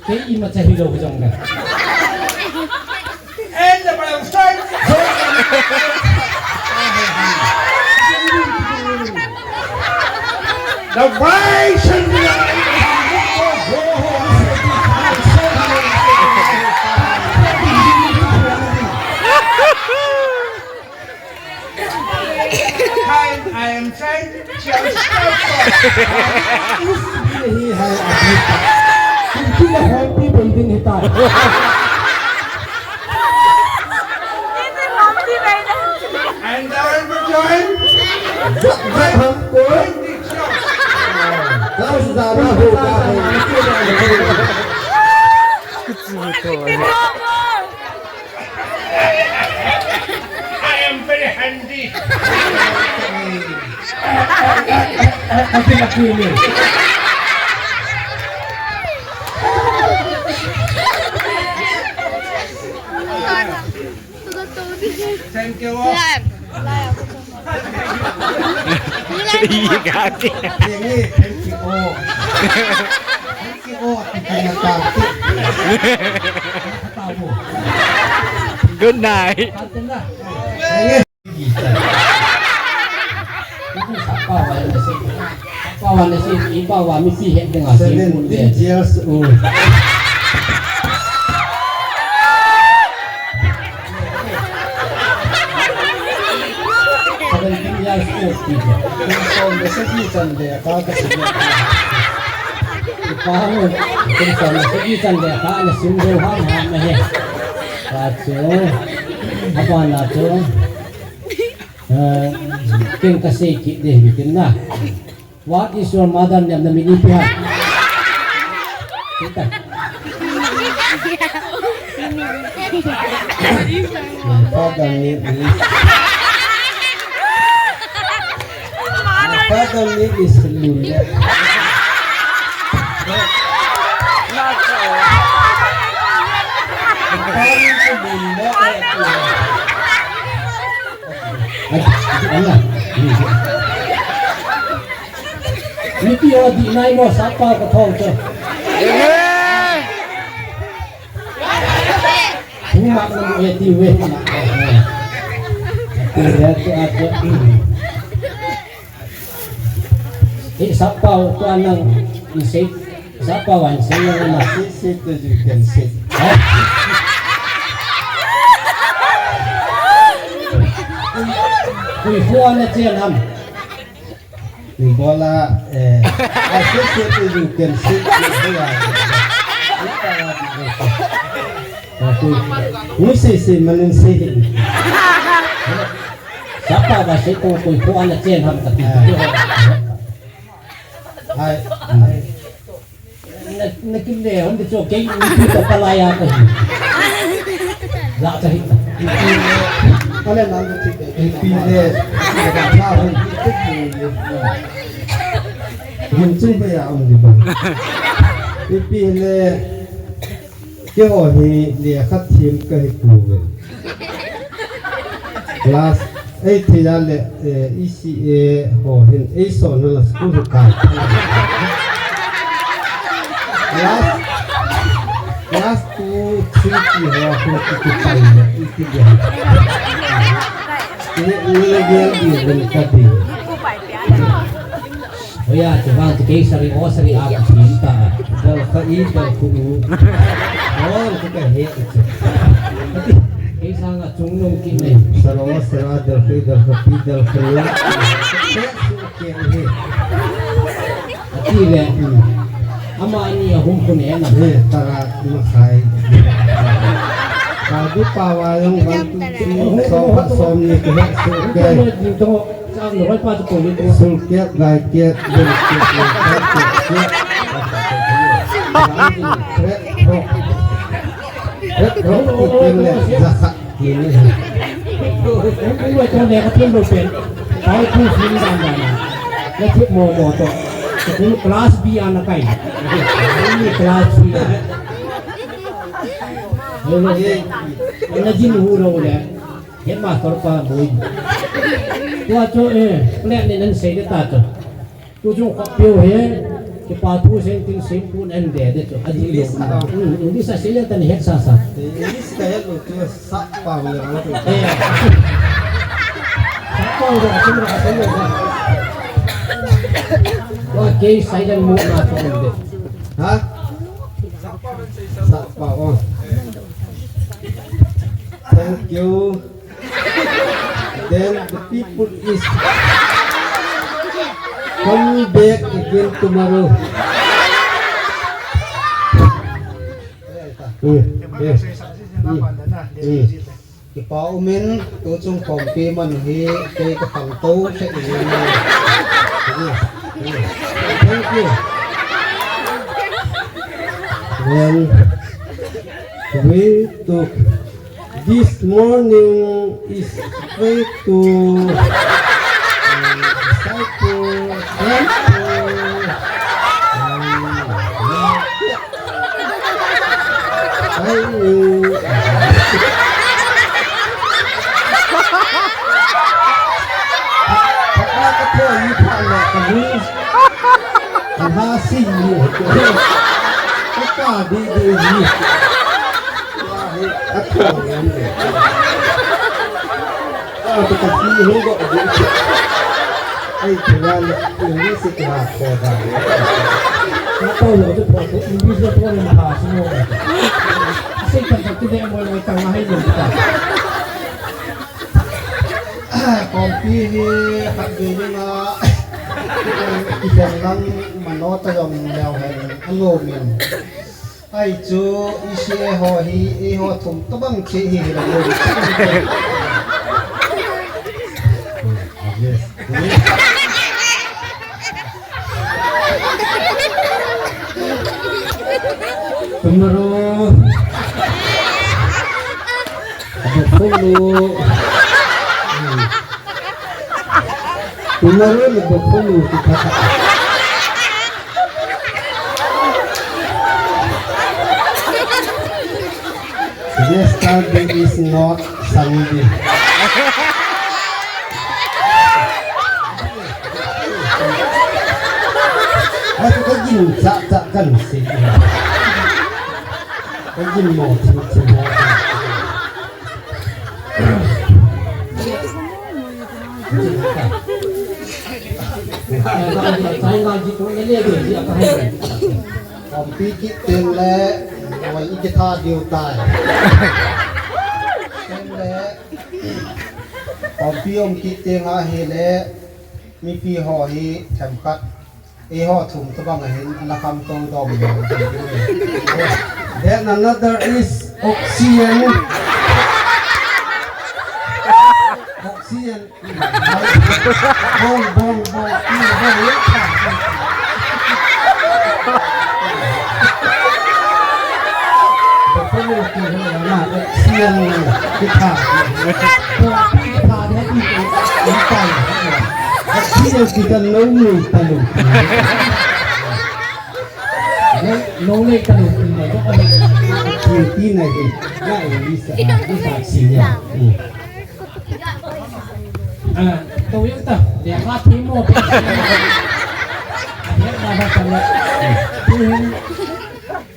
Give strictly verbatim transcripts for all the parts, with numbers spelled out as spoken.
Kei imacha hilou jong ka. And the Palestine. The vice and the Kind, I am trying to tell you. Is he hai abhi tak. Tumki na happy building hita. And I will join. जब हमको दस हज़ार होगा। I am very handy. Thank you. Thank you. Good night. Seventeen years old. Seventeen years old. Kum som le sagi chan le ka ka sim. Ipa ho, kum som le sagi chan le ka na sim deu ham ham na he. Ka chu, apa na chu. Eh, ken ka sei kit ding tin na. What is your mother name? Na min ipi ham? Kita. My father name is, my father name is Lunda. My father name is Lunda. Ai, ai, ai. Mipi ho dih nai mo, sapa ka thong chu. Amen. Thu mat na mu e ti ve. Ti ve ti a ti. Eh, sapa u tu anang in sei. Sapa wan sei yang na. Sit, sit, you can sit. Ha? Koi kho a na chen ham. Bola, eh, associate education, ni sei sei, manin sei. Sapa ba sei kong koi kho ana chen ham kati. Hai, hai. Na, na kim le, hon de cho kei, ni tu to palai a ko. La ta hi. Ale na ni ti. Ipi le. Ka tha hon. Hon chi be ya hon di ba. Ipi le. Keiho hi lekha them kahi pouve. Class eight thei a le, eh, E C A ho hin eisol na la school hi kai. Class, class two, three ti ho hi kipai le, iti le. Ni, ni le gel di ven ka di. Oya, chu vang chu kei sari o sari a ka thim ta. Dal kha i, dal khu u. Dal khu ka he chu. Kei sanga chung nung ki nei. Saro, sara, dal khu i, dal kha pi, dal khu u. He su ke he. Ati le. Ama ni ahum khu ne na. He, tara ma khai. Ka du pa wa yong one, two, three, som pa som ni ke he su ke. Sang loi pa chu koi le. Sul kiat, gai kiat, bel kiat, kiat, kiat, kiat. Red rock. Red rock, kiat, kiat, kiat. Kum loi kong le ka thim loi pen. Tao tu sim dan dan. Le thip mo mo to. Kum class B ana kai. Ni class B. Hello. Ana jin hu ro le. Headmaster pa boi. Tua chu, eh, plan ni nan sei de ta chu. Tu chung kho piu he. Kipa thu seng tin seng pun en de de chu. Adi lo. English a. Hmm, English a sila tan het sa sa. English ka het lo chu sa pa le lo chu. Eh. Sa pa le chu sa pa le. Wa ke silent mode na to de. Ha? Sa pa o. Thank you. Then the people is coming back again tomorrow. Hmm, yes. Hmm, hmm. Kipa umin, tuchung khompi man hi, kei ka khangtou se in. Yes, yes. Thank you. Then we took This morning is way to, uh, disciple, temple, um, market, dining. Pha, pha, pha, pha, pha, pha, pha, pha, Aha, sing ni. Ka ka di di ni. Ato yan de. Ah, to ka si ho go di. Ai, kaya le, English ka ko da. Ka to lo to ko English lo to na ha si mo. Asi ka ka ti de mo lo ka ngai lo ta. Khompi hi khatvei dinga kikhen lang manot a jong leu hen a lom in. Ai chu i C A ho hi, eiho thum tobang che hi hi la lom. Yes. Tomorrow. Bokolo. Tomorrow le bokolo kita. Yesterday is not Sunday. Asu ka gin cha cha kan si. Ka gin mo chi chi mo. Khompi kit teng le, noi i kitha diu tai. Teng le, khompi om kit teng ahile, mipi ho hi themkhat. Eiho thum tobang ahin, ana khamtou dom lo. Then another is oxygen. Oxygen. Bong, bong, bong, bong, bong. Bong, bong, bong, bong. Siang ni, kita. Kita dia itu, kita. Siang kita nunggu talu. Nunggu talu, kita. Kita ni, na ini sa, ini sa siang. Ah, tu yang ta, dia kati mo. Dia dah dah talu.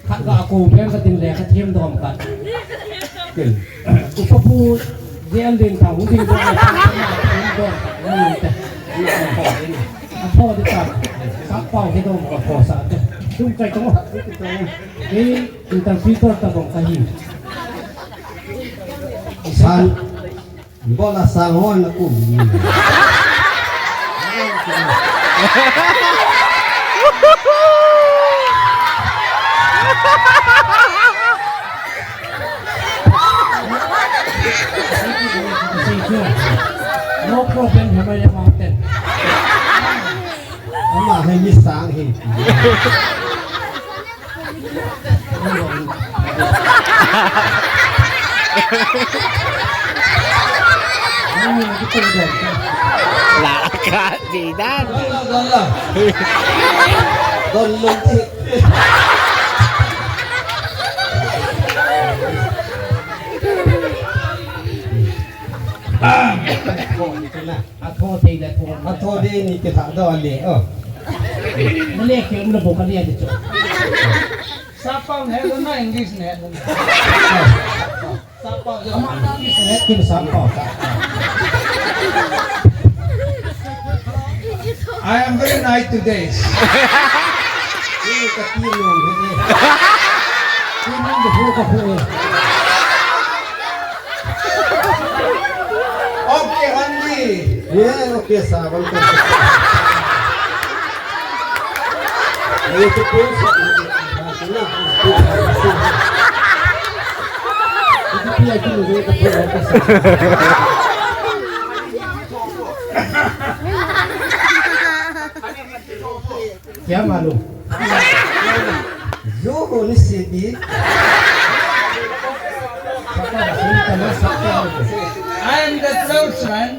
Khat ga ko pen ka tin le ka them dom khat. Upa pu, Jen Ding Thang, Ding Dong, Ding Dong, Ding Dong. Apo de ta, ka pau he dom ka ko sa te. Tum kai to. Ni interpreter ta dong ka hi. San. Bola sang ho na kum. No problem, hemai le mountain. Ama hai mi sang hi. La ka di dan. Don, don, don. Don, don, ti. Ah, ko ni kana. Atho thei le tho. Atho de ni ke tha do le, oh. Nale ke umna boka ni adi cho. Sapau ne lo na English ne lo. Sapau jo. Ama English ne kin sapau. I am very nice today. Ni ka ti lo ni. Ti ni de ho ka ho. Okay, Randy. Yeah, okay, sir. Welcome. Kya malum? Yo ho ni sebi. I am the spokesman.